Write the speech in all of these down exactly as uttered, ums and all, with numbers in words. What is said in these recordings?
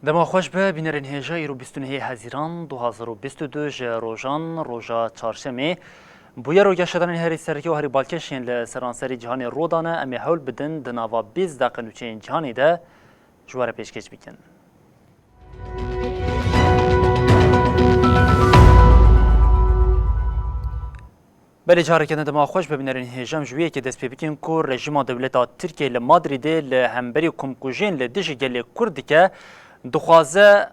Dema xweş be, bînerên hêja, îro bîst û nehê Hezîran du hazar û bîst û du ji rojan, roja çarşemê, bûyer û geşedanên herî sereke û herî balkêş yên li seranserî cîhanê rû dane. Em ê hewl bidin di nava bîst deqe nûçeyên cîhanê de ji we re pêşkêş bikin. Belê, careke din dema xweş be, bînerên hêja, em ji wê yekê dest pê bikin ku rejîma dewleta Tirkiyê li Madrîdê li hemberî komkujiyên li dijî gelê Kurd dike, dixwaze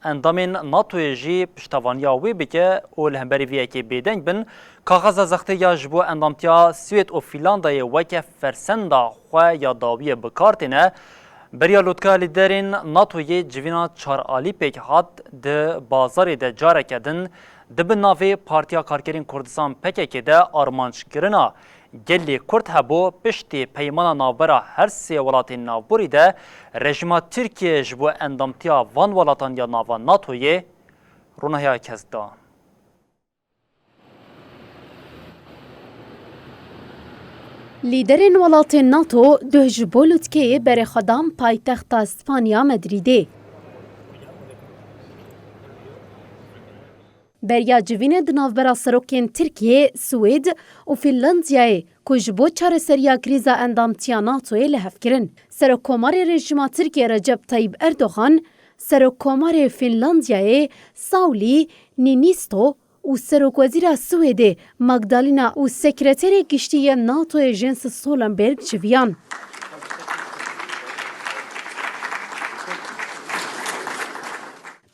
endamên NATOyê jî piştevaniya wê bike û li hemberî vê yekê bêdeng bin. Kaxeza zextê ya ji bo endamtiya Swêd û Fînlandayê weke fersenda xwe ya dawiyê bi kar têne. Beriya lûtkeya lîderên NATOyê civîna çar alî pêk hat, di bazarê de careke din di bin navê Partiya Karkerên Kurdistan, P K K, de armanckirina gelê Kurd hebû. Piştî peymana navbera her sê welatên navborî de rejîma Tirkiyê ji bo endamtiya van welatan ya nava NATOyê ronahiya kesk da. Lîderên welatên NATO duh ji bo lûtkeyê berê xwe dan paytexta Spanya Madrîdê. Beriya civînê di navbera serokên Tirkiyê, Swêd û Fînlandiyayê ku ji bo çareseriya krîza endamtiya NATOyê li hev kirin. Serokkomarê rejîma Tirkiyê Recep Tayyip Erdogan, Serokkomarê Fînlandiyayê Sauli Niinisto û Serokwezîra Swêdê Magdalena û Sekreterê Giştî yê NATOyê Jens Stoltenberg civiyan.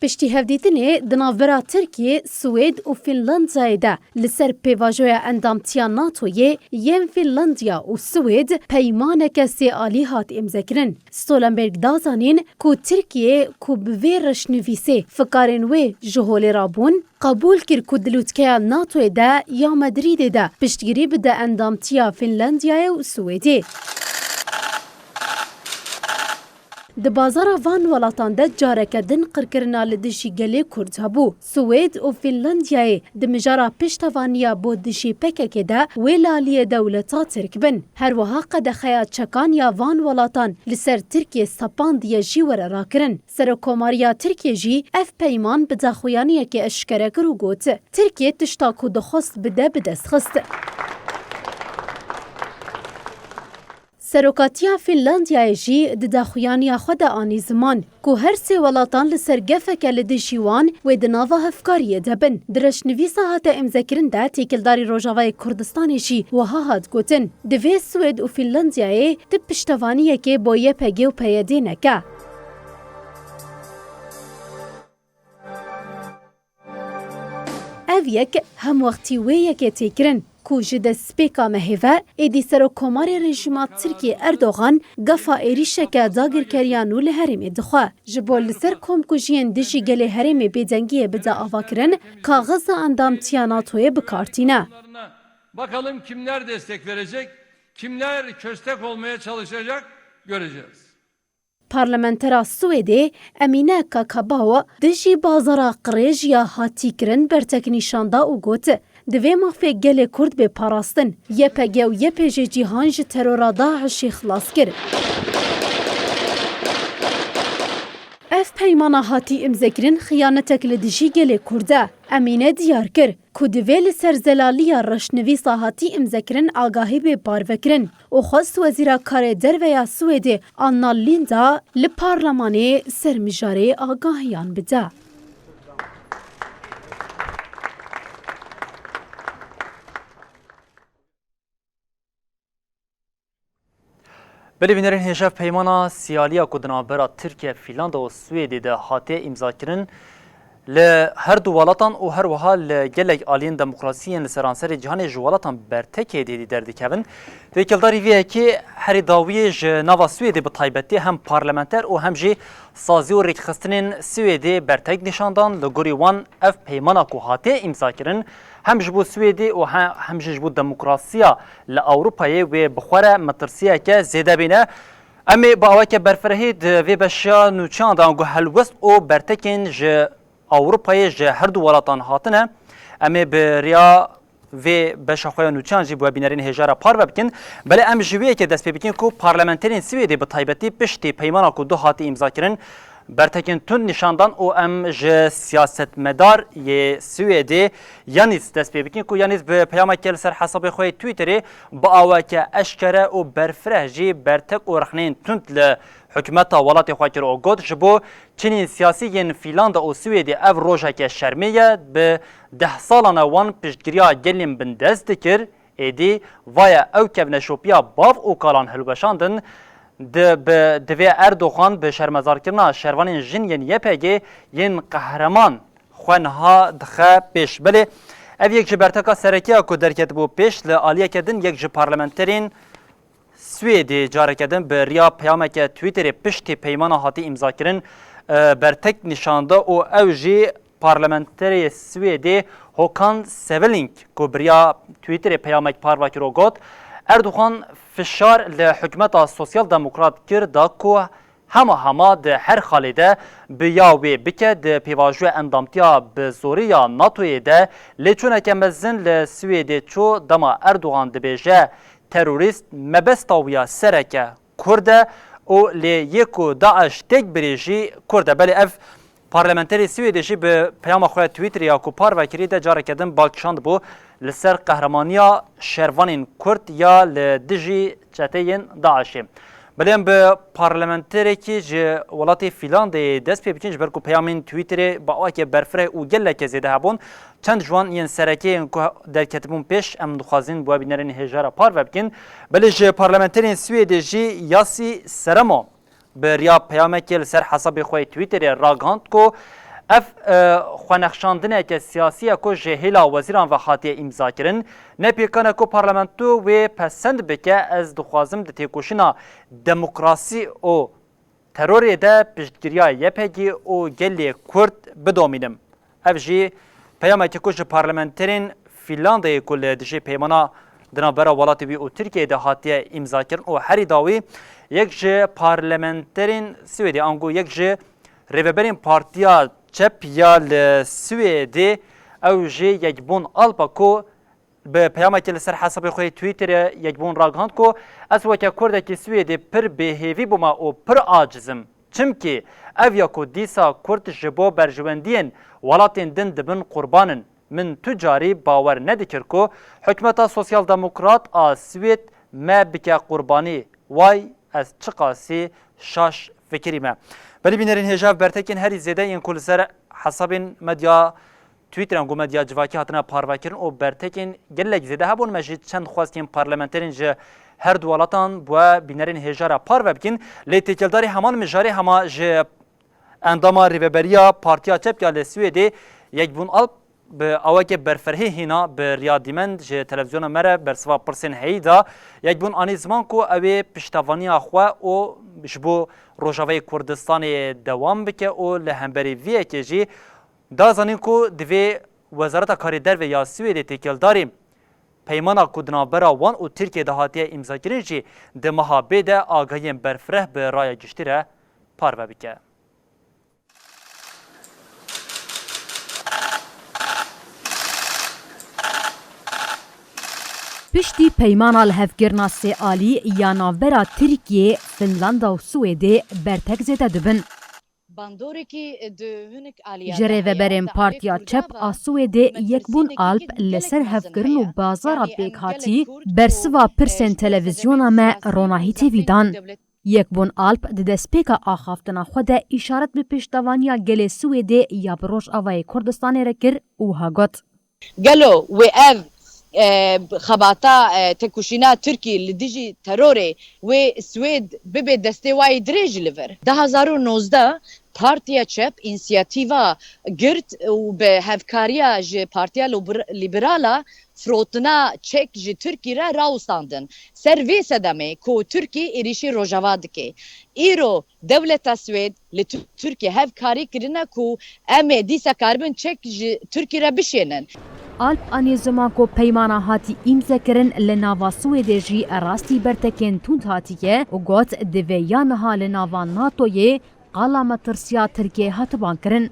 Piştî hevdîtinê di navbera Tirkiyê, Swêd û Fînlandiyayê de li ser pêvajoya endamtiya NATOyê yên Fînlandiya û Swêd peymaneke sê alî hat îmzekirin. Stoltenberg da zanîn ku Tirkiye ku bi vê reşnivîsê fikarên wê ji holê rabûn, qebûl kir ku di lûtkeya NATOyê de ya Madrîdê de piştgirî bide endamtiya Fînlandiyayê û Swêdê. Di bazara van welatan de careke din qirkirina li dijî gelê Kurd hebû. Swêd û Fînlandiyayê di mijara piştevaniya bo dijî P K K de wê li aliyê dewleta Tirk bin. Her wiha qedexeya çekan ya van welatan li ser Tirkiyê sepandiye jî were rakirin. Serokkomariya Tirkiyê jî ev peyman bi daxuyaniyekê eşkere kir û got, Tirkiye tişta ku dixwest bide bi dest xist. Serokatiya Fînlandiyayê jî di daxuyaniya xwe de anî ziman ku her sê welatan li ser gefeke li dijî wan wê di nava hevkariyê de bin. Di reşnivîsa hate îmzekirin de têkildarî Rojavayê Kurdistanê jî wiha hat gotin, divê Swêd û Fînlandiyayê ti piştevaniyekê bo Y P G û P Y D neke. Ev yek hemwextî wê yekê tê kirin ku ji destpêka mehê ve êdî Serokkomarê rejîma Tirkiyê Erdogan gefa êrîşeke dagirkeriya nû li herêmê dixwe. Ji bo li ser komkujiyên dijî gelê herêmê bêdengiyê bide avakirin, kaxiza endamtiya NATOyê bi kar tîne. Bakalım kimler destek verecek, kimler köstek olmaya çalışacak, göreceğiz. Parlamentera Swêdê Emine Kakabao dijî bazara qirêj ya hatî kirin bertek nîşan da û got, divê mafê gelê Kurd bê parastin. Y P G û Y P G cîhan ji terora DAIŞê xilas kir. Ev peymana hatî îmzekirin xiyanetek li dijî gelê Kurd e. Emîne diyar kir ku divê li ser zelaliya reşnivîsa hatî îmzekirin agahî bê parvekirin û xwest Wezîra Karê Derve ya Swêdê Anna Lindh li parlemanê ser mijarê agahiyan bide. Belê bînerên hêja, peymana siyaliya ku di navbera Tirkiye, Fînlanda û Swêdê de hatiye îmzakirin, li her du welatan û her wiha li gelek aliyên demokrasiyên li seranserê cîhanê ji welatan bertekê êdî derdikevin. Têkildarî vê yekê herî dawiyê ji nava Swêdê bi taybetî hem parlamenter û hem jî sazî û rêkxistinên Swêdê bertek nîşan dan. Li gorî wan ev peymana ku hatiye îmzakirin hem ji bo Swêdê û he-, hem jî ji bo demokrasiya li Ewropayê wê bi xwe re metirsiyeke zêde bîne. Em ê bi aweke berfirehî di vê beşa nûçeyan de ango helwest û bertekên ji Ewropayê ji her du welatan hatine. Em ê bi riya vê beşa xwe ya nûçeyan jî bi we bînerên hêja re parve bikin. Belê em ji wê yekê dest pê bikin ku parlamenterên Swêdê bi taybetî piştî peymana ku du hatî îmzakirin, Bertekên tund nîşan dan û em ji siyasetmedar yê Swêdê Yanis dest pê bikin ku Yanis bi peyameke li ser hesabê xwe yê Twitterê bi aweke eşkere û berfireh jî bertek û rexneyên tund li hikûmeta welatê xwe kir û got, ji bo çinên siyasî yên Fîlanda û Swêdê ev rojeke şermê ye, bi deh salan e wan piştgiriya gelên bindest dikir, êdî vaye ew kevneşopiya bav û kalan hilweşandin, di, bi, divê Erdogan bi şermezarkirina şervanên jin yên Y P G yên qehreman xwe niha dixe pêş. Belê ev yek ji berteka serekî ya ku derketibû pêş, li aliyeke din yek ji parlamenterên Swêdê careke din bi riya peyameke Twitterê piştî peymana hatî îmzakirin, e, bertek nîşan da û ew jî parlamenterê Swêdê Håkan Svenneling ku bi riya Twitterê peyamek parve kir û got, Erdogan fişar li hikûmeta Sosyal Demokrat kir da ku hema hema di her xalê de bi ya wê bike, di pêvajoya endamtiya bi zorî ya NATOyê de lêçûneke mezin li Swêdê çû, dema Erdogan dibêje, terorîst mebesta wî ya sereke Kurd e û lê yê ku DAIŞ têk birê jî Kurd e. Belê ev parlamenterê Swêdê jî bi peyama xwe ya Twitterê ya ku parve kirî de careke din bal kişandibû li ser qehramaniya şervanên Kurd ya li dijî çeteyên DAIŞê. Belê em bi parlamenterekî ji welatê Fîlandeyê dest pê bikin, ji ber ku peyamên Twitterê bi awakê berfireh û gelekê zêde hebûn. Çend ji wan yên sereke yên ku derketibûn pêş, em dixwazin bi we bînerên hêja re parve bikin. Belê ji parlamenterên Swêdê jî Yasi Seremo bi riya peyamekê li ser hesabê xwe yê Twitterê ragihand ku ev, e, xwenexşandineke siyasî ye ku ji hêla wezîran ve hatiye îmzakirin. Ne pêkan e ku parlamento wê pesend bike, ez dixwazim di têkoşîna demokrasî û terorê de piştgiriya Y P G û gelê Kurd bidomînim. Ev jî peyamekê ku ji parlamenterên Fînlandeyê ku li dijî peymana di navbera welatê wî û Tirkiyeyê de hatiye îmzakirin û herî dawî yek ji parlamenterên Swêdê ango yek ji rêveberên Partiya Çep ya li Swêdê ew jî Yekbûn Alp e ku bi peyamekê li ser hesabê xwe yê Twitterê Yekbûn ragihand ku, ez weke Kurdekî Swêdê pir bêhêvî bûme û pir aciz im. Çimkî ev ya ku dîsa Kurd ji bo berjewendiyên welatên din dibin qurban in. Min tu carî bawer nedikir ku hikûmeta Sosyal Demokrat a Swêd me bike qurbanî. Way ez çiqasî şaş fikirîme. Belê bînerên hêja, ev bertekên herî zêde yên ku li ser hesabên medya Twitteran ku medya civakî hatine parvekirin û bertekên gelek zêde hebûn. Me jî çend xwest yên parlamenterên ji her du welatan bi we bînerên hêja re parve bikin. Lê têkildarî heman mijarê hema ji endama rêveberiya Partiya Çep ya li Swêdê Yekbûn Alp bi awakê berfirehî hîna bi riya dîmen ji televîzyona me re bersiva pirsên heyî da. Yekbûn anî ziman ku ew ê piştevaniya xwe û ji bo Rojavayê Kurdistanê dewam bike û li hemberî vê yekê jî da zanîn ku divê Wezareta Karê Derve ya Swêdê têkildarî peymana ku di navbera wan û Tirkiyê de hatiye îmzakirin jî di meha bê de agahiyên berfireh bi raya giştî re parve bike. Piştî peymana lihevkirina sê alî ya navbera Tirkiyê, Finlanda û Swêdê bertek zêde dibin. Ji rêveberên Partiya Çep a Swêdê Yekbûn Alp li ser hevkirin û bazara pêkhatî bersiva pirsên televîzyona me Ronahî T V dan. Yekbûn Alp di destpêka axaftina xwe de îşaret bi pêşdevaniya gelê Swêdê ya bi Rojavayê Kurdistanê re kir û wiha got. Gelo wê ev e, xebata e, têkoşîna Tirkî li dijî terorê wê Swêd bibe destê wayî dirêj li vir? Du hezar û nozdeh Partiya Çep însiyatîva girt û bi hevkariya ji Partiya Lobir- Lîberala firotina çek ji Tirkî re rawestandin. Ser vê sedemê ku Tirkî êrîşî Rojava dike, îro dewleta Swêd li Tu- Tirkî hevkarî kirine ku em ê dîsa karibin çek ji Tirkî re bişênin. Alp anî ziman ku peymana hatî îmzekirin li nava Swêdê jî rastî bertekên tund hatiye û got, divê ya niha li nava NATOyê qala metirsiya Tirkiyê hatiban kirin.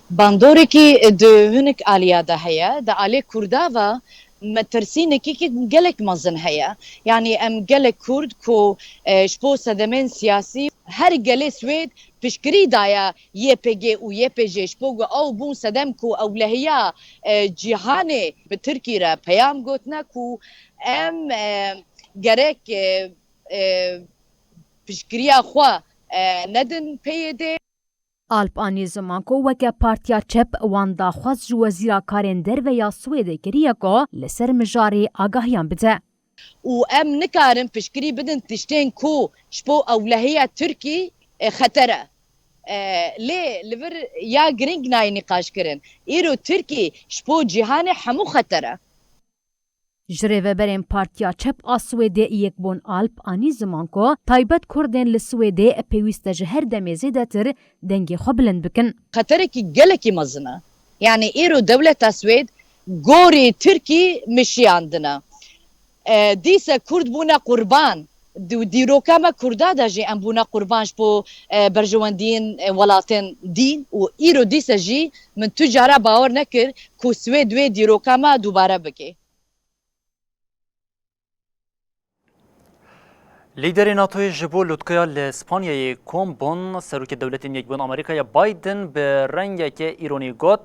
Bandorekî di hinek aliya de heye, di alê Kurda ve metirsînekî gelek mezin heye. Yanî em gelek Kurd ku e, ji bo sedemên siyasî Her gelê Swêd piştgirî daye Y P G û Y P J ji bo ku ew bûn sedem ku ewlehiya, e, cîhanê bi Tirkî re peyam gotine ku em, e, gerek, e, e, piştgiriya xwe, e, nedin P Y D. Alp Anî Zimanko weke Partiya Çep wan daxwaz ji Wezîra Karên Derve ya Swêdê kiriye ku li ser mijarê agahiyan bide. Û em nikarin piştgirî bidin tiştên ku ji bo ewlehiya Tirkî, e, xeter e. E, lê li vir ya girîng nayê nîqaş kirin. Îro Tirkî ji bo cîhanê hemû xeter e. Ji rêveberên Partiya Çep a Swêdê yek bûn Alp Anî Zimanko, taybet Kurdên li Swêdê pêwîst e ji her demê zêdetir dengê xwe bilind bikin. Xeterekî gelekî mezin e. Yanî îro dewleta Swêd gorî Tirkî mişiyandine. E, dîse Kurd bûne qurban. Di dîroka me Kurda de jî em bûne qurban ji bo, e, berjewendiyên, e, welatên dîn û îro dîse jî min tu cara bawer nekir ku Swêd wê dîroka me dubare bike. Lîderê NATOyê ji bo lûtkeya li Spanyayê kom bûn, Serokê Dewletên Yekbûn Amerîkayê Biden bi rengeke îronî got,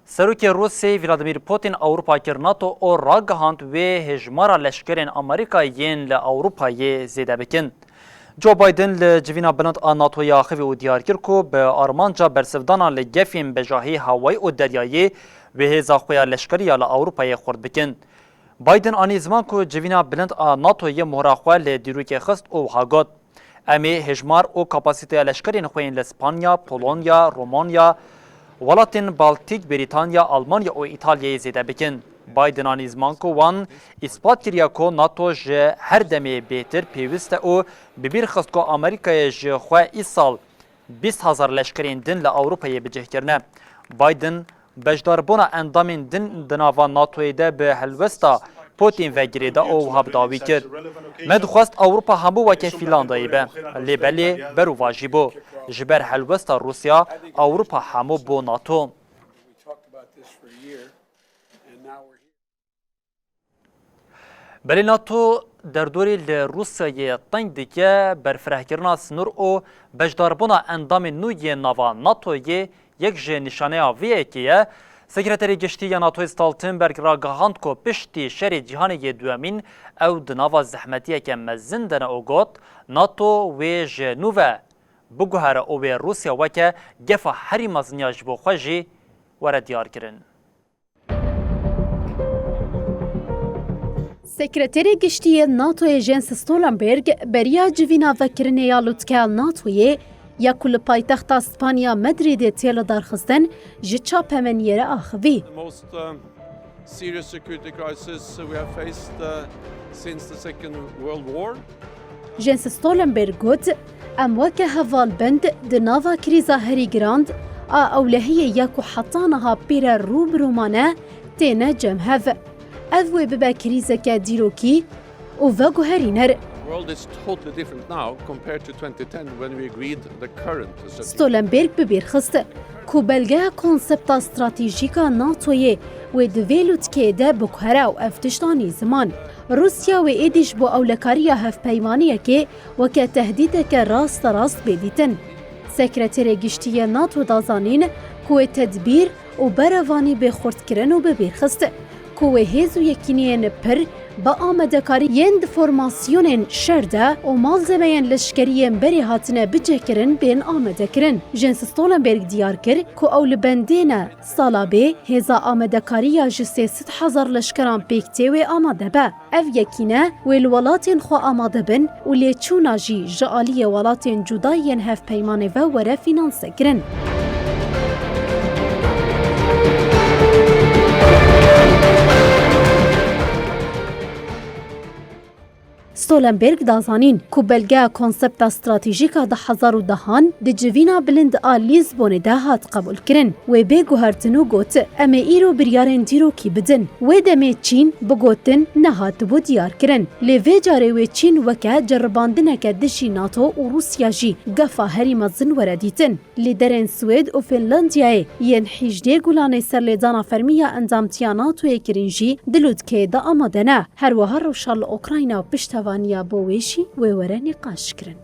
Serokê Rûsê Vladimir Putin Ewropa kir NATO û ragihand wê hêjmara leşkerên Amerîka yên li Ewropayê zêde bikin. Joe Biden li civîna bilind a NATOyê axivî û diyar kir ku bi armanca bersivdana li gefên bejahî hewayî û deryayî wê hêza xwe ya leşkerî ya li Ewropayê xurt bikin. Biden anî ziman ku civîna bilind a NATOyê mohra xwe li dîrokê xist û wiha got, Em ê hêjmar û kapasîteya leşkerên xwe yên li Spanya, Polonya, Romanya, welatên Baltîk, Brîtanya, Almanya û Îtalyayê zêde bikin. Biden anî ziman ku wan îspat kiriye ku NATO ji her demê bêtir pêwîst e û bi bîr xist ku Amerîkayê ji xwe îsal bîst hezar leşkerên din li Ewropayê bi cih kirine. Biden beşdarbûna endamên din di nava NATOyê de bi helwesta Putin ve girêda û wiha bi dawî kir, Me dixwest Ewropa hemû weke Fîlandayê be, lê belê berovajî bû. Ji ber helwesta Rûsya, Ewropa hemû bû NATO. Belê NATO derdorê li Rûsyayê teng dike, berfirehkirina sinûr û beşdarbûna endamên nû yên nava NATOyê yek ji nîşaneya vê yekê ye. Sekreterê Giştî ya NATOyê Stoltenberg ragihand ku piştî Şerê Cîhanê yê Duemîn ew di nava zehmetiyeke mezin de ne û got, NATO wê ji nû ve biguhere û wê Rûsya weke gefa herî mezin ya ji bo xwe jî were diyarkirin. Sekreterê Giştî yê NATOyê Jens Stoltenberg beriya civîna vekirinê ya lûtkeya NATOyê ya ku li paytexta Spanya Madrîdê tê lidarxistin ji çapemeniyê re axivî. The most, um, serious security crisis we have faced, uh, since the Second World War. Jens Stoltenberg got, Em weke hevalbend di nava krîza herî giran a ewlehiyê ya ku heta niha pê re rû bi rû mane, têne cem hev. Ev wê bibe krîzeke dîrokî û veguherîner. The world is totally different now compared to twenty ten when we agreed the current strategy. Stoltenberg bi bîr xist ku belgeya konsepta stratejîk a NATOyê wê di vê lûtkeyê de biguhere û ev tişt anî ziman. Rûsya wê êdî ji bo ewlekariya hevpeymaniyekê weke tehdîdeke rasterast bê dîtin. Sekreterê Giştî yê NATO da zanîn ku wê tedbîr û berevanî bê xurtkirin û bi bîr xist ku wê hêz û yekîneyên pir bi amadekarî yên di formasyonên şer de û malzemeyên leşkerî yên berê hatine bicihkirin bên amadekirin. Jens Stoltenberg diyar kir ku ew li bendê ne sala bê hêza amadekariya ji sê sed hezar leşkeran pêk tê wê amade be. Ev yekîne wê li welatên xwe amade bin û lêçûna jî ji aliyê welatên cuda yên hevpeymanê ve were fînansekirin. Stoltenberg da zanîn ku belgeya konsepta stratejîk a du hezar û dehan di civîna bilind a Lîzbonê de hat qebûlkirin. Wê bê guhertin û got, Em ê îro biryarên dîrokî bidin. Wê demê Çîn bi gotin nehatibû diyarkirin. Lê vê carê wê Çîn weke ceribandineke dijî NATO û Rûsya jî gefa herî mezin were dîtin. Lîderên Swêd û Fînlandiyayê yên hîjdê Gulanê serlêdana fermî ya endamtiya NATOyê kirin jî di lûtkeyê de amade ne. Her wiha rewşa li Ukrayna û piştevaniya bo wê jî wê were nîqaşkirin.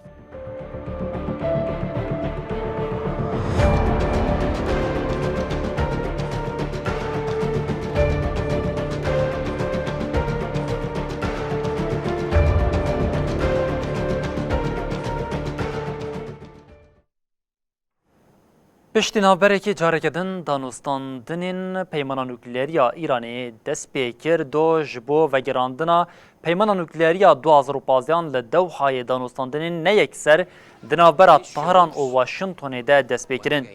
Piştî navberekê careke din danûstandinên peymana nukleerî ya Îranê dest pê kir, do ji bo vegerandina peymana nukleerî ya du hazar û pazdeh li Dewhayê danûstandinên neyekser di navbera Tahran û Washingtonê de dest pê kirin.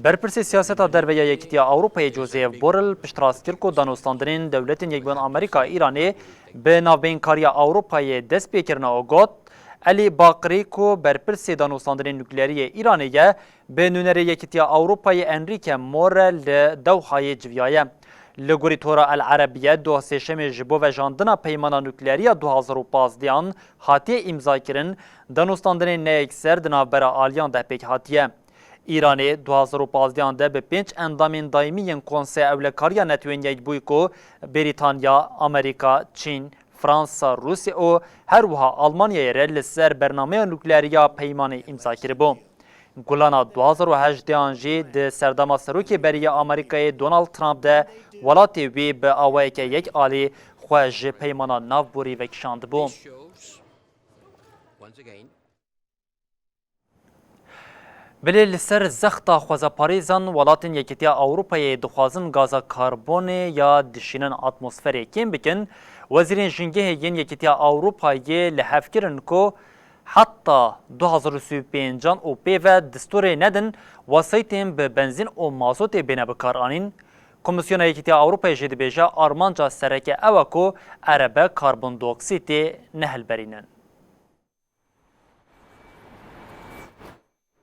Berpirsê siyaseta derve ya Yekîtiya Ewropayê Josep Borrell piştrast kir ku danûstandinên Dewletên Yekbûyên Amerîka Îranê bi navbeynkariya Ewropayê dest pê kirine û got, Elî Baqirî ku berpirsê danûstandinên nukleerî yê Îranê ye, bi nûnerê Yekîtiya Ewropayê Enrique More li Dewhayê civiyaye. Li gorî Tora El Erebiye, duh sêşemê ji bo vejandina peymana nukleerî ya du hazar û pazdeh hatiye îmzakirin, danûstandinên neyekser di navbera aliyan de pêk hatiye. Îranê du hazar û pazdeh de bi pênc endamên daîmî yên Konseya Ewlekariya Netewên Yekbûyî ku Brîtanya, Amerîka, Çîn, Fransa, Rûsya û her wiha Almanyayê re li ser bernameya nukleerî ya peymanê îmza kiribû. Gulana du hazar û hejdeh an jî di serdema serokê berî ya Amerîkayê Donald Trump de welatê wî bi awayeke yek alî xwe ji peymana navborî vekişandibû. Bilê li ser zexta xwezaparêzan welatên Yekîtiya Ewropayê dixwazin gaza karbonê ya dişînin atmosferê kêm bikin, wezîrên jîngehê yên Yekîtiya Ewropayê li hev kirin ku heta du hazar û sî û pêncan û pê ve destûrê nedin wesayîtên bi benzîn û mazotê bêne bikaranîn. Komîsyona Yekîtiya Ewropayê jî dibêje armanca sereke ew e ku erebe karbondioksîtê nehilberînin.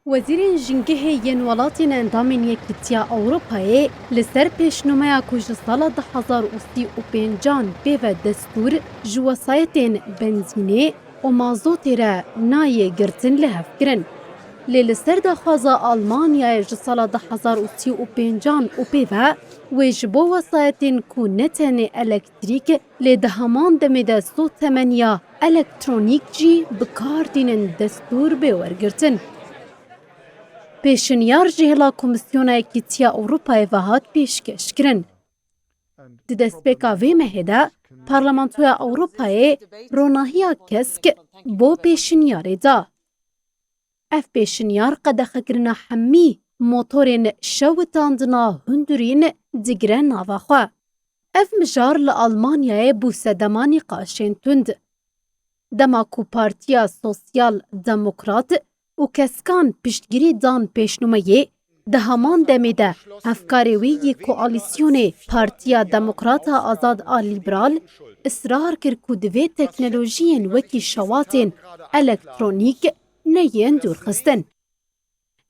Wezîrên jîngehê yên welatên endamên Yekîtiya Ewropayê li ser pêşnûmeya ku ji sala du hazar û sî û pêncan pê ve destûr ji wesayetên benzînê û mazotê re nayê girtin li hev kirin. Lê li ser daxwaza Almanyayê ji sala du hazar û sî û pêncan û pê ve wê ji bo wesayetên ku ne tenê elektrîk lê di heman demê de sotemeniya elektronîk jî bi kar tînin destûr bê wergirtin. Pêşinyar ji hêla Komîsyona Yekîtiya Ewropayê ve hat pêşkêşkirin. Di destpêka vê mehê de Parlamentoya Ewropayê ronahiya kesk bo pêşinyarê da. Ev pêşinyar qedexekirina hemî motorên şewitandina hundirîn digire nava xwe. Ev mijar li Almanyayê bû sedema nîqaşên tund. Dema ku Partiya Sosyal Demokrat û keskan piştgirî dan pêşnûmeyê, di heman demê de hevkarê wî yê koalîsyonê Partiya Demokrata Azad a Lîberal israr kir ku divê teknolojiyên wekî şewatên elektronîk neyên dûrxistin.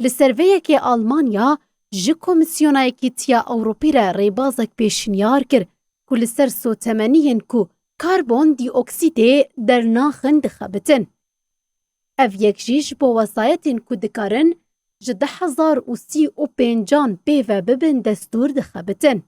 Li ser vê yekê Almanya ji Komîsyona Yekîtiya Ewropî re rêbazek pêşinyar kir ku li ser sotemeniyên ku karbon dioksîdê dernaxin dixebitin. Ev yek jî ji bo wesayetên ku dikarin ji du hezar û sî û pêncan pê ve bibin destûr dixebitin.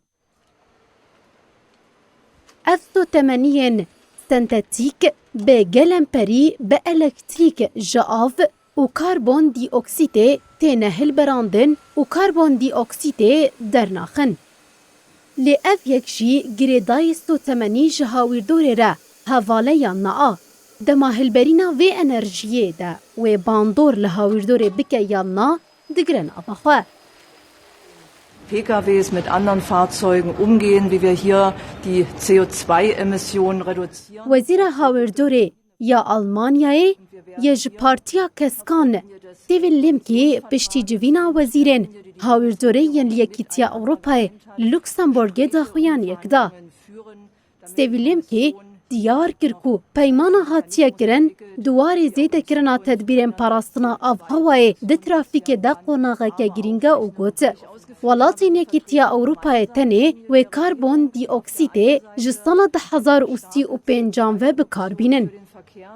Ev sotemeniyên sentetîk bi gelemperî, bi elektrîk ji av û karbon dioksîdê têne hilberandin û karbon dioksîdê dernaxin. Lê ev yek jî girêdayî sotemenî ji hawîrdorê re hevale yan na a. Dema hilberîna vê enerjiyê de wê bandor li hawîrdorê bike yan na, digire nava xwe. P K Ws mit anderen Fahrzeugen umgehen, wie wir hier die C O zwei Emissionen reduzieren. Wezîra Hawîrdorê ya Almanyayê yê ji Partiya Keskan, Stephen Lemke, piştî civîna wezîrên hawîrdorê yên li Yekîtiya Ewropayê li Luksemburgê daxuyaniyek da. Stephen Lemke diyar kir ku peymana hatiye kirin di warê zêdekirina tedbîrên parastina avhewayê di trafîkê de qonaxeke girîng e û got, Welatên Yekîtiya Ewropayê tenê wê karbon dioksîdê ji sala du hezar û sî û pêncan ve bi kar bînin.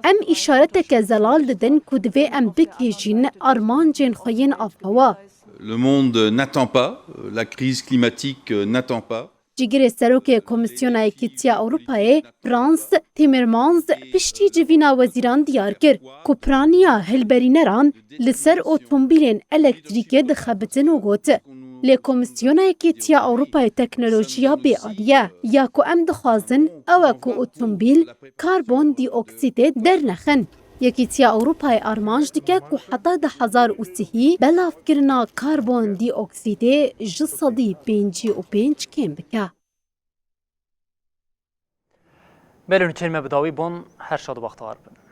Em îşareteke zelal didin ku divê em bigihîjîn armancên xwe yên avhewa. Le monde n'attend pas, la crise climatique n'attend pas. Cîgirê Serokê Komîsyona Yekîtiya Ewropayê Frans Timmermans piştî civîna wezîran diyar kir ku piraniya hilberîneran li ser otomobîlên elektrîkê dixebitin û got, Lê Komîsyona Yekîtiya Ewropayê teknolojiya bêalî ye, ya ku em dixwazin ew e ku otomobîl karbon dioksîdê dernexin. Yekîtiya Ewropayê armanc dike ku heta du hezar û sî belavkirina karbon dioksîdê ji sedî pêncî û pênc kêm bike. Belê nûçeyên me bi dawî bûn, her şad û bextewar bin.